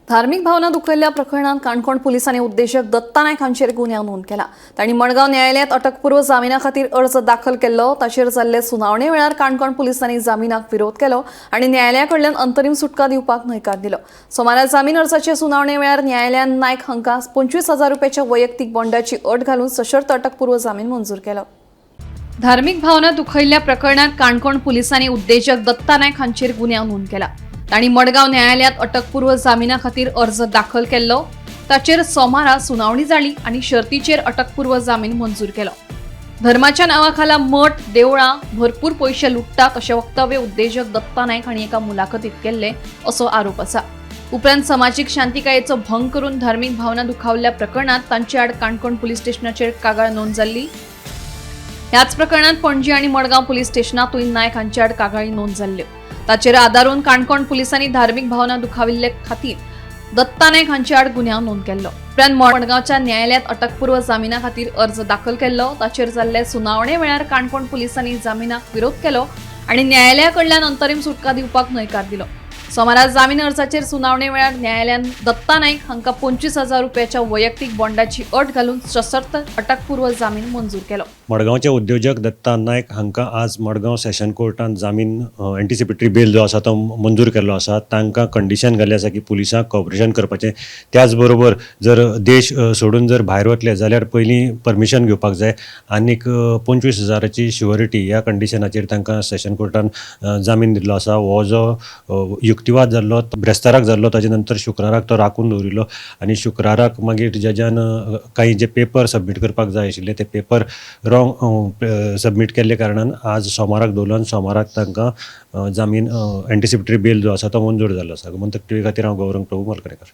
धार्मिक भावना दुखयल्ल्या प्रकरणात काणकोण पुलिसांनी उद्देजक दत्ता नायक हांचेर गुन्यांव नोंद केला. तांणी मडगांव न्यायालयांत अटकपूर्व जामिना खातीर अर्ज दाखल केल्लो. ताचेर जाल्ले सुनावणे वेळार काणकोण पुलिसांनी जामिनाक विरोध केलो आनी न्यायालया कडल्यान अंतरीम सुटका दिवपाक न्हयकार दिलो. सोमारा जामीन अर्जाचे सुनावणे वेळार न्यायालयान नायक हांकां 25,000 रुपयाच्या वैयक्तीक बॉन्डाची अट घालून सशर्त अटकपूर्व जामीन मंजूर केलो. धार्मिक भावना दुखयल्ल्या प्रकरणात काणकोण पुलिसांनी उद्देजक दत्ता नायक हांचेर गुन्यांव नोंद केला. तांणी मडगांव न्यायालयांत अटकपूर्व जामिना खातीर अर्ज दाखल केल्लो. ताचेर सोमारा सुनावणी जाली आनी शर्तीचेर अटकपूर्व जामीन मंजूर केलो. धर्माच्या नांवाखाला मठ देवळां भरपूर पयशे लुट्टात अशें वक्तव्य उद्देजक दत्ता नायक हांणी एका मुलाखतीत केल्लें असो आरोप आसा. उपरांत समाजीक शांतिकायेचो भंग करून धार्मिक भावना दुखावल्ल्या प्रकरणात तांचे आड काणकोण पुलीस स्टेशनाचेर कागाळ नोंद जाल्ली. ह्याच प्रकरणात पणजी आनी मडगांव पुलीस स्टेशनातूय नायक हांचे आड कागाळी नोंद जाल्ल्यो. ताचेर आदारून काणकोण पुलिसांनी धार्मिक भावना दुखाविल्ले खातीर दत्ता नायक हांचे आड गुन्यांव नोंद केल्लो. उपरांत मडगांवच्या न्यायालयांत अटकपूर्व जामिना खातीर अर्ज दाखल केल्लो. ताचेर जाल्ले सुनावणे वेळार काणकोण पुलिसांनी जामिनाक विरोध केलो आनी न्यायालया कडल्यान अंतरीम सुटका दिवपाक न्हयकार दिलो. सोमारा जामीन अर्जाचेर सुनावणे वेळार न्यायालयान दत्ता नायक हांकां 25,000 रुपयाच्या वैयक्तीक बॉन्डाची अट घालून सशर्त अटकपूर्व जामीन मंजूर केलो. मडगांवचे उद्योजक दत्ता नायक हांकां आज मडगांव सेशन कोर्टान जामीन, एंटिसिपेटरी बेल जो आसा तो मंजूर केल्लो आसा. तांकां कंडिशन घाल्लें आसा की पुलिसांक कॉपरेशन करपाचें, त्याच बरोबर जर देश सोडून जर भायर वतले जाल्यार पयलीं परमिशन घेवपाक जाय आनीक 25 हजाराची शुअरिटी, ह्या कंडिशनाचेर तांकां सेशन कोर्टान जामीन दिल्लो आसा. हो जो युक्तिवाद जाल्लो, ब्रेस्ताराक जाल्लो, ताजे नंतर शुक्राराक तो राखून दवरिल्लो आनी शुक्राराक मागीर जजान काही जे पेपर सबमीट करपाक जाय आशिल्ले ते पेपर रॉंग सबमीट केल्ले कारणान आज सोमाराक दवरलो आनी सोमाराक तांकां जामीन, एंटिसिपेटरी बेल जो आसा तो मंजूर जाल्लो आसा. गोमंतक टीव्ही खातीर हांव गौरंग प्रभू मलकरेकर.